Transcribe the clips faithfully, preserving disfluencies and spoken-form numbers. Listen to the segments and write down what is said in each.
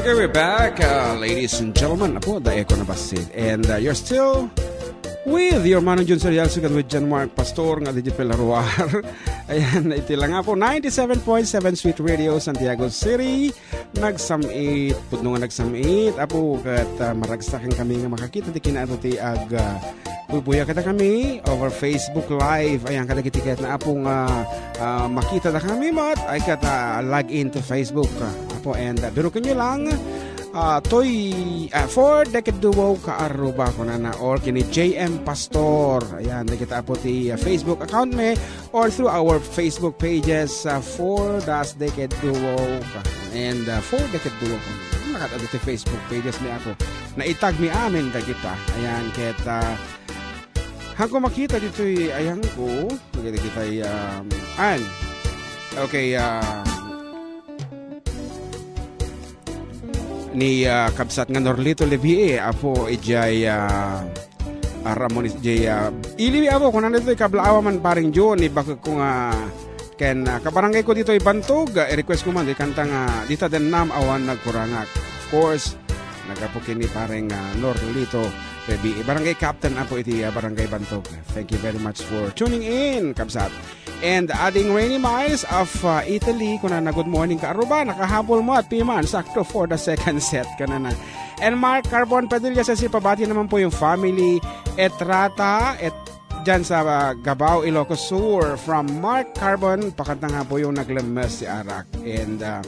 Here we're back, uh, ladies and gentlemen. Apo, the echo na basit. And, uh, you're still with your Manong Jun Serial, second with John Mark Pastor, nga di Pelaruar. Ayan, iti lang nga po, ninety-seven point seven Sweet Radio, Santiago City. Nagsamit, pudno nga nagsamit. Apo, kat, uh, maragsakan kami nga makakita di kinaano ti ag, uh, Buybuya kada kami over Facebook Live. Ayan, kada kiti ket na apo nga, ah, makita da kami met, ay kat, ah, log in to Facebook. Ah, apo, and, ah, biruken nyo lang, ah, toy, ah, For Decade Duo ka Aruba, kunana, or kini J M Pastor. Ayan, dagita apo ti, ah, Facebook account mi, or through our Facebook pages, ah, For Das Decade Duo. And, ah, For Decade Duo. Nakadto ti Facebook pages mi apo. Naitag mi amin dagita. Ayan, ket, ah, Hanko makita ditoy ayangko. Makita kita, um, an. Okay, ah, ni, ah, kabsat nga Norlito Levie, apo, ijay, ah, ah, Ramon ijay, ah, iliwi apo, kunana ditoy kablaawa man paring John, ni bakit ko nga ken, ah, kabarangay ko ditoy Bantog, ah, i-request ko man, di kanta nga, Dita Dennam Awan Nagkurangak. Of course, nagapu kini pareng, ah, Norlito Rebi, Barangay Captain apo iti, ah, Barangay Bantog. Thank you very much for tuning in, kabsat. And Ading Rainy Miles of, ah, Italy, kunana, "Good morning, Kaaruba. Nakahabol mo at piman, sakto for the second set," kunana. And Mark Carbon Padilla says, "Ipabati naman po yung family Etrata, et, dyan sa, ah, Gabao, Ilocos Sur." From Mark Carbon, pakanta nga po yung naglemes si Arak. And, ah,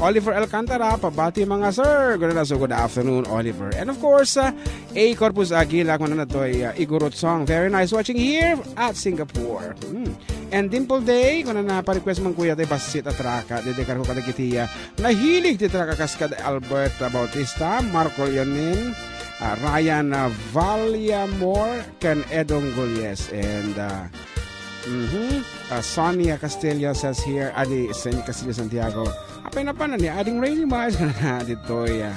Oliver Alcantara, pabati mga sir. Good, so good afternoon, Oliver. And of course, uh, A Corpus Aguila, kung ano to, uh, Igorot song. Very nice watching here at Singapore. Hmm. And Dimple Day, kung ano na pa-request man kuya, tayo basit at traka. Dedikar ko kadagiti, uh, nahilig ti traka kas kad Albert Bautista, Marco Leonin, uh, Ryan, uh, Vallamor, ken Edong Gulles. And, uh, mhm, uh, Sonia Castillo says here, adi, Sen-, Castillo Santiago, Apay napan ni Ading Rainy Mars na ditoy, ah,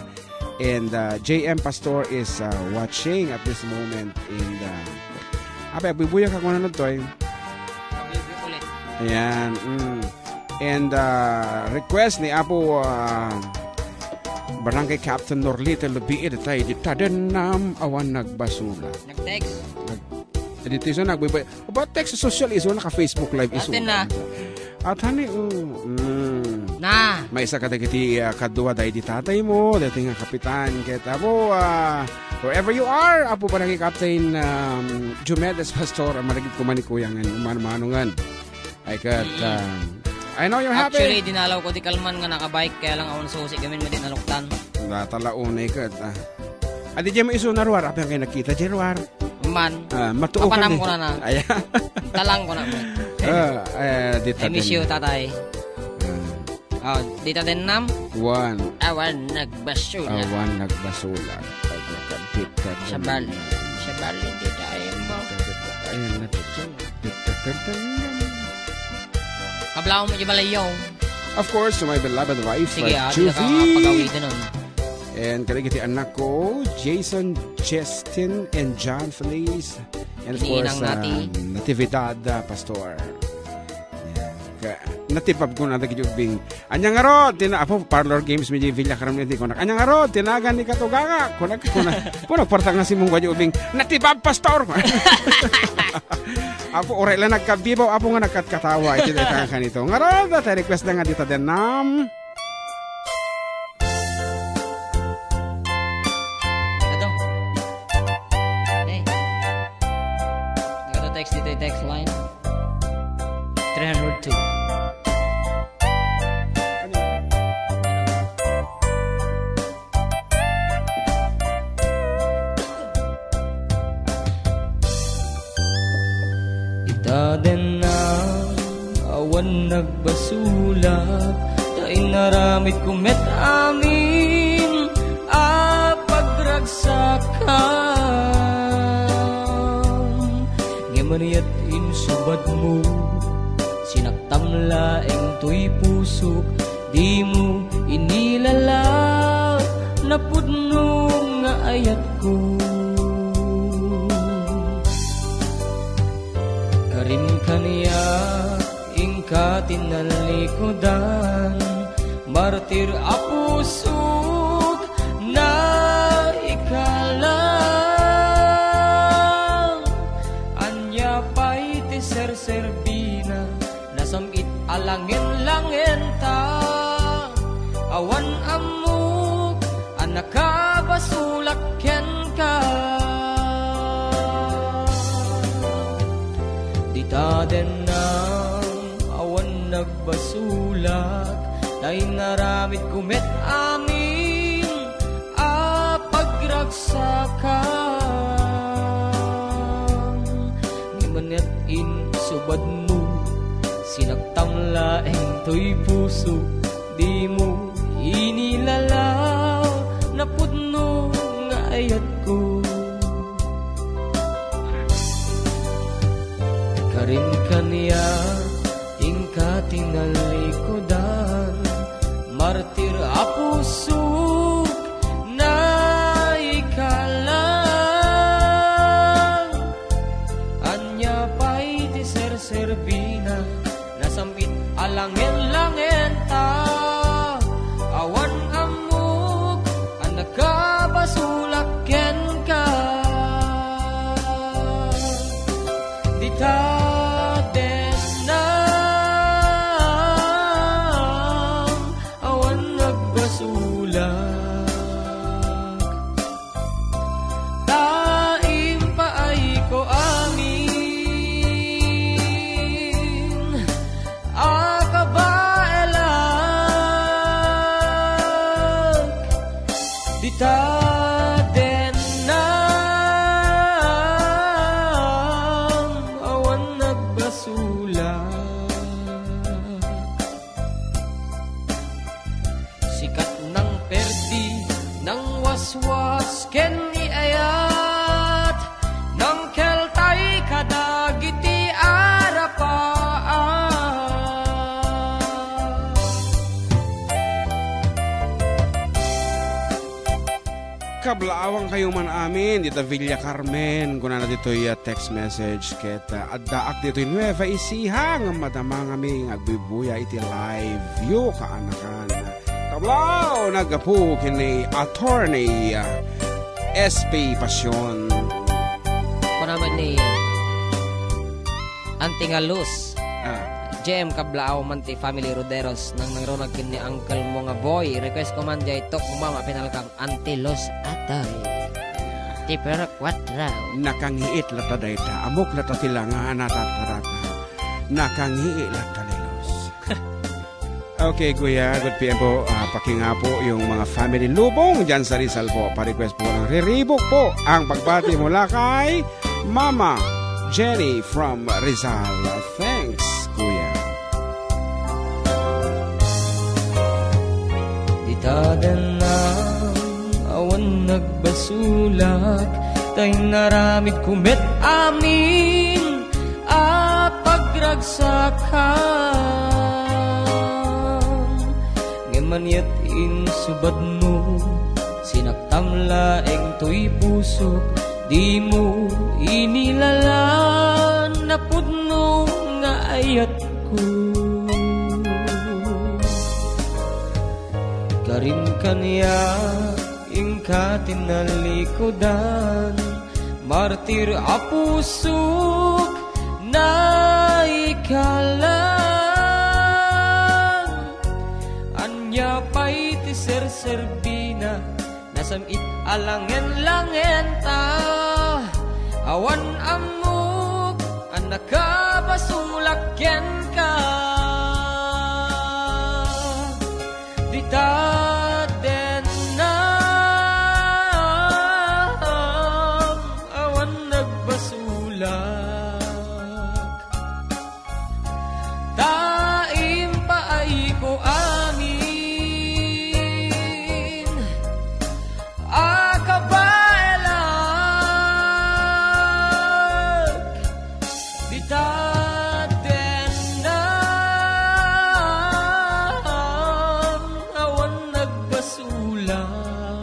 and, uh, J M Pastor is, uh, watching at this moment. And, uh, apay, agbuybuya ka kung ano to, eh. Agbuybuya ulit. Ayan, mm. And, uh, request ni Apo, uh, Barangay Captain Norlito Lubiid, tayo, Dita Dennam Awan Nagbasula. Nag-text. Nag-, dito iso, nagbuybuya. Aba, text social iso, naka-Facebook Live iso. Atin na. At honey, oh, mm. Na. Maysa kadagiti, ah, kadua, daydi tatay mo, daydi nga kapitan, ket apo, ah, wherever you are, Apo Barangay Captain, um, Jumedes Pastor, a, maragid ko man ni Kuya ngan, manmanongan. Ay, ket, Mm. um, I know you're happy. Actually, dinalaw ko ti kalman nga nakabike, kaya lang awan susi kami, madi naluktan. Natalaunay ket, ah. Adi, diay mo isu na ruar, apay kay nakita, diay ruar. Man. Ah, matuo ka Mapanam ni. Ko na na. Ayan. Talang ko na mo. Ah, eh, di I miss tatin. You, tatay. Ah. Oh, Dita Dennam? One. Awan nagbasula. Awan nagbasula. Dita Sabali. Sabali, di tayo mo. Ayan na, dita. Dita Dennam. Kablaw mo, di balayaw. Of course, to my beloved wife, Sige, uh, ah, di na ka Juvie. Pagawitan nun. And kadagiti anak ko, Jason, Justin, and John Feliz. And of Iniinang course, nati. Um, Natividad, uh, Pastor. Yeah. Ka-, natipab ko na dagiti ubing. Anya nga rod, tina-, apo, parlor games, medyo Villa Carmen, di ko na. Anya nga rod, tinagan ni Katuganga. Kuna, kuna, kuna, parta nga si Munggo di ubing. Natipab, Pastor! Apo, uray lang nagkabibaw, apo nga nagkatkatawa. Iti dayta nga kanito. Ngarud, ta request na nga Dita Dennam. Ito. Hey. Nagkata-text dito yung text line. Three hundred two. Ita den na awan nagbasula, ta inaramid ko met amin a pagragsakam. Ngem aniat insubadmo, sinaktam laeng toy pusok, dimo inilala napudno nga ayatko. Karim kaniak inka tinalikudan, martir a puso. Bina, nasam-it a langen-langenta, awan ammok a nakabasolak kenka. Dita dennam, awan nagbasolak, ta inaramidko met amin a pagragsakam. Ngem aniat insubadmo, sinaktam laeng toy puso, dimo inilalaw, napudno nga ayatko. Karin kaniak, inka tinalikudan, martir a pusok, naikalang. Ania pay ti serserbina, nasam-it a langen-langenta, awan ammok a nakabasolak kenka. Dita dennam, awan nagbasolak. Ta impaayko amin a kabaelak. Dita dennam, awan nagbasolak. Sikat nang perdi, nang waswas ken ni ayat, nang keltay kadagiti arapaat. Kablaawangkayo man amin, dita Villa Carmen, kunana ditoy, ah, text message, ket, ah, addaak ditoy Nueva Ecija, ngem madama ngamin nga agbubuya iti live yo, kaanakan. Kablaaw, naggapu ken ni Attorney, ah, S P Pasion. Kuna met ni Auntie nga Luz. Ah. J M, kablaaw man ti family Roderos, nang nangrunag ken ni uncle mo nga Boy. Request ko man jay Tok Mama Pinalkang, Auntie Luz Atay. Ti Pero Cuatro. Nakangiit latta dayta. Ammok latta ti langana, tatta, tatta. Nakangiit latta ni Luz. Okay, kuya, good P M po. Ah, pakinga po yung mga family Lubong dyan sa Rizal po. Pa-request po ng Riribok po ang pagbati mula kay Mama Jenny from Rizal. Thanks, kuya. Dita dennam, awan nagbasolak, ta inaramidko met amin a pagragsakam. Ngem aniat insubadmo, sinaktam laeng toy pusok, dimo inilalan, napudno nga ayatko. Karin kaniak, inka tinalikudan, martir a pusok, naikalang. Ania pay ti serserbina, nasam-it a langen-langenta, awan ammok a nakabasolak kenka. Dita dennam, awan nagbasolak. Ta impaayko amin a kabaelak. Dita dennam, awan nagbasolak.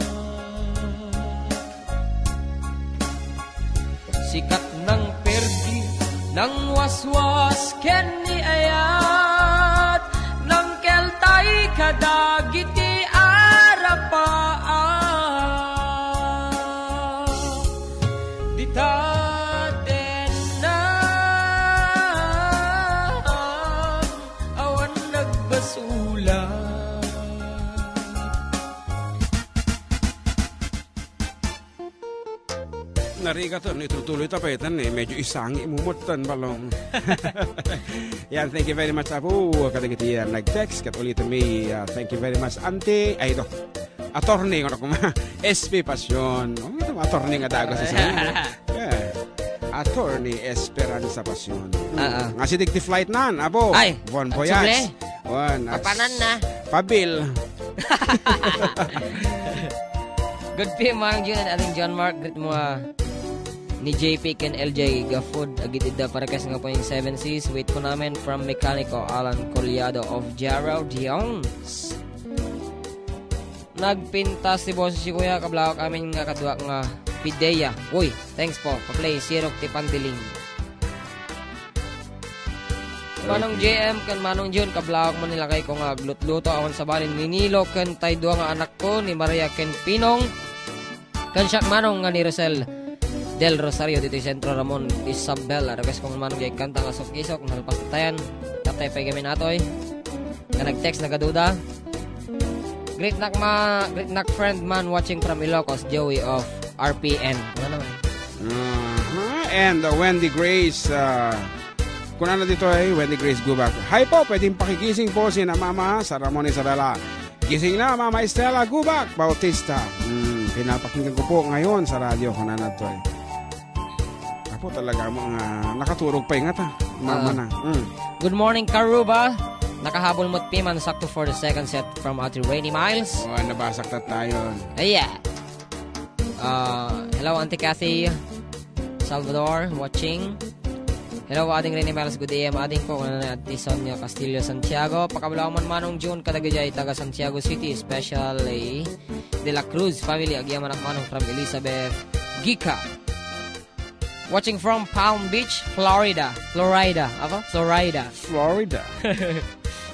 Sikat nang perdi, nang waswas ken ni ayat, nang keltay kadagiti arapaat. Dita dennam, Arigato, no, ituloy-tuloy ta pay, tan, eh, medyo isangi mo met tan balong. Yan, thank you very much, Apo. Kadagiti, ah, nag-text, ket ulitem mi, ah, thank you very much, Auntie. Ay, ito. Attorney, ano ko ma? S P Passion. Oh, ito, attorney nga dagas isa. Yeah. Attorney Esperanza Passion. Ah, ah. Nga si Digti Flight nan, Apo. Ay, Bon Voyage. Wan, as Papanan na. Pabil. Good P M, Manong Jun and Aling John Mark. Greet mo, ah, ni J P ken L J Gafud. Agid idda parequest nga point seven six. Wait ko namin from Mecanico, Alan Collado of Gerald Youngs. Nagpintas ti boses si Kuya, kablawak amin nga kaduak nga pidea. Uy, thanks po. Pa-play, sirok ti pandiling. Manong J M ken Manong Jun, kablawak mo nilakay ko nga aglutluto awan sabali ni Nilo ken tay dua nga anakko, ni Maria ken Pinong. Ken siak manong nga ni Rosel Del Rosario ditoy Centro Ramon, Isabela. Request ko manong jay kanta nga Sokisok, nalpas tayan. Taptay pay kami natoy. Nga nag-text, nagaduda. Greet nak ma, greet nak friend man watching from Ilocos, Joey of R P N. Ano naman? Mhm. And, uh, Wendy Grace, uh, kunana ditoy, Wendy Grace Gubak. Hi po, pwedeng pakigising po si na Mama sa Ramon Isabela. Gising na, Mama Estela Gubak Bautista. Hmm, pinapakinggan ko po ngayon sa radyo, kunana ditoy. Apo, talaga mo nga nakaturog pa ingat, ha? Mama Ah. na. Hmm. Good morning, Karuba. Nakahabol mo't piman, sakto for the second set from Ate Rainy Miles. Oh, nabasa ta tayo. Yeah. Uh, hello, Auntie Kathy Salvador, watching. Hello, Ading Rainy Miles. Good A M, Ading ko. Kuna na Auntie Sonia Castillo Santiago. Pakablao man Manong Jun, kadagiti taga Santiago City, especially De La Cruz family. Agyamanak manong from Elizabeth Gica. Watching from Palm Beach, Florida. Florida. Apa? Florida. Florida.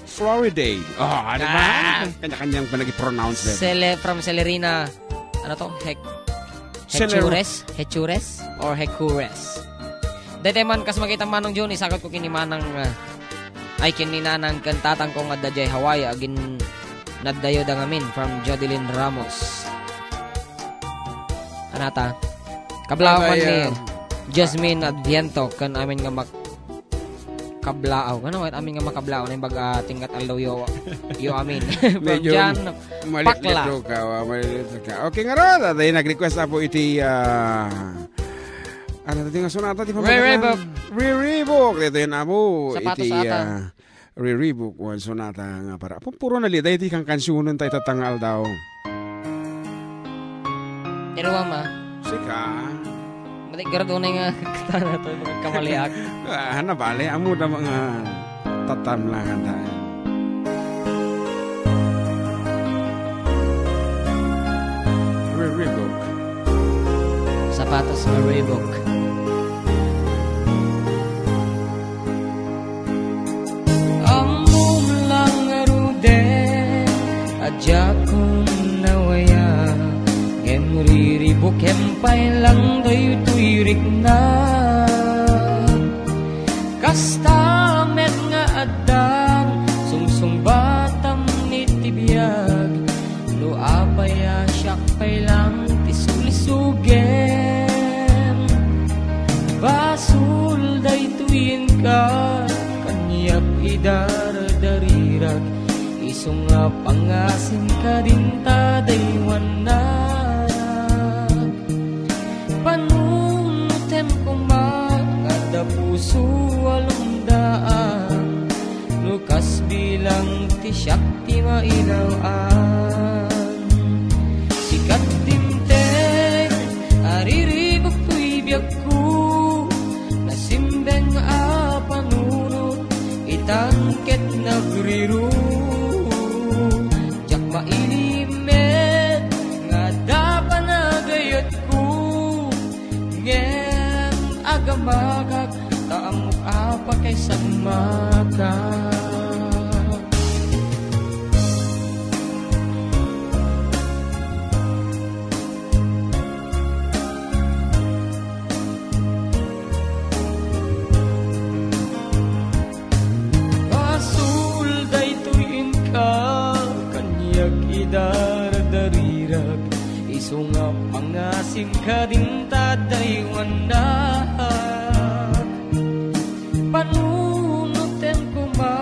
Florida. Oh, ano ba? Ah. Kanya-kanyang panag-pronounce din. Sele-, from Celerina. Ano to? Hec-, Celer- Hechures? Hechures? Or Hecures? Daytoy man, kas makita Manong Jun, isakot ko kini Manang, ah, ay, kini Nanang ken Tatang ko nga adda jay Hawaii, agin-, naddayo da ngamin from Jodeline Ramos. Anata? Kablaaw man ni Abay, ah, Jasmine Adviento, ken amin nga mak-, kablaaw. Ngano, amin nga makablaaw, na yung baga, tingkat aldaw yo, yo amin. From Medyo Jan maliit Pakla. Ka, wa, maliit ka. Okay, nga ron, at ay nag-request na po iti, ah, ano, ito nga sonata, di pa Ray magandang Ray Book. Ray Ray Book. Ito yun, amo, Sapatos iti, ata. Ah, Riribuk wen sonata nga para. Apo, puro na li, daydi kan kansionen tay tatta nga aldaw. Pero, Ama. Sika? Mati, garad unay nga katana to, kamaliak. Ah, nabali, amo da mga tatam lang anda. Riribuk. Sapatos nga Reebok. Ammom lang ngaruden a diakon nawaya, ngem riribukem pay lang daytoy rikna. Kasta met nga addan sungsungbatam iti biag, no apay a siak pay lang ti sulisugem. Basol daytoy inka, kaniak idardarirag, isu nga pangasinka dinta daywannak. Panunotem koma nga adda puso a lumdaan, no kas bilang ti siak ti mailaw-an. Sikat dimteng a riribuk toy biagko, nasimbeng a panunot itan ket nagriruk. Diak mailimed nga adda panagayatko, ngem agamagak ta ammok a pakaisamaka. Basol daytoy inka, kaniak idardarirag, isu nga pangas- Kadinta daywannak, panunoten koma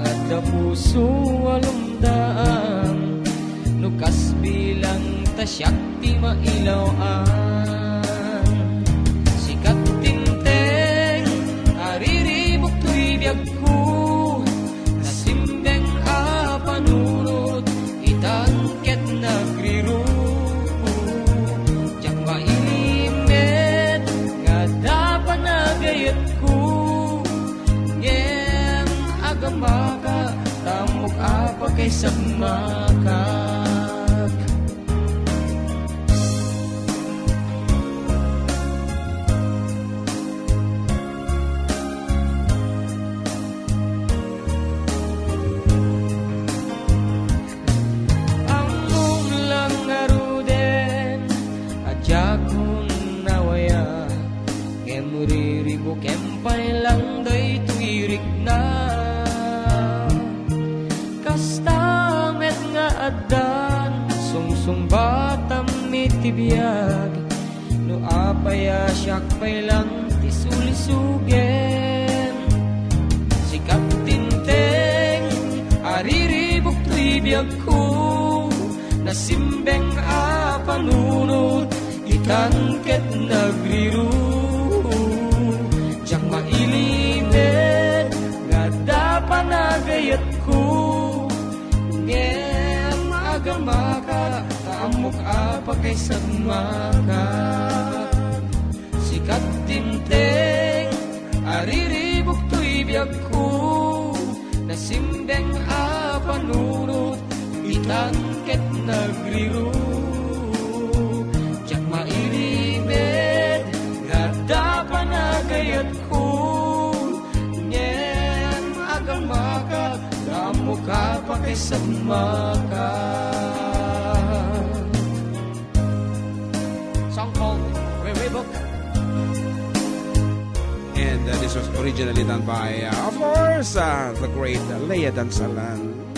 adda puso a lumdaan, no kas bilang ta siak ti mailaw-an. Sikat Tinteng, ariribuk toy biagko, nasimbeng a panunot, itan ket nagriru. Diak mailimed nga adda panagayetko, ngem agamaka, ta ammok a pakaisagmakak. Ammom lang ngaruden a diakon nawayan, ngem riribukem pay lang daytoy rikna. Kasta met nga addan sungsungbatam iti biag, no apay a siak pay lang ti sulisugen. Sikat Tinteng, ariribuk toy biagko, nasimbeng a panunot, itan ket nagriru. Diak mailimed nga adda panagayetko, ngem agamaka, ta ammok a pakaisagmakak. Sikat Tinteng, ariribuk toy biagko, nasimbeng a panunot, itan ket nagriru. Diak mailimed nga adda panagayetko, ngem agamaka, ta ammok a pakaisagmakak. Song called Riribuk. And, uh, this was originally done by, uh, of course, uh, the great Lea Dansalan.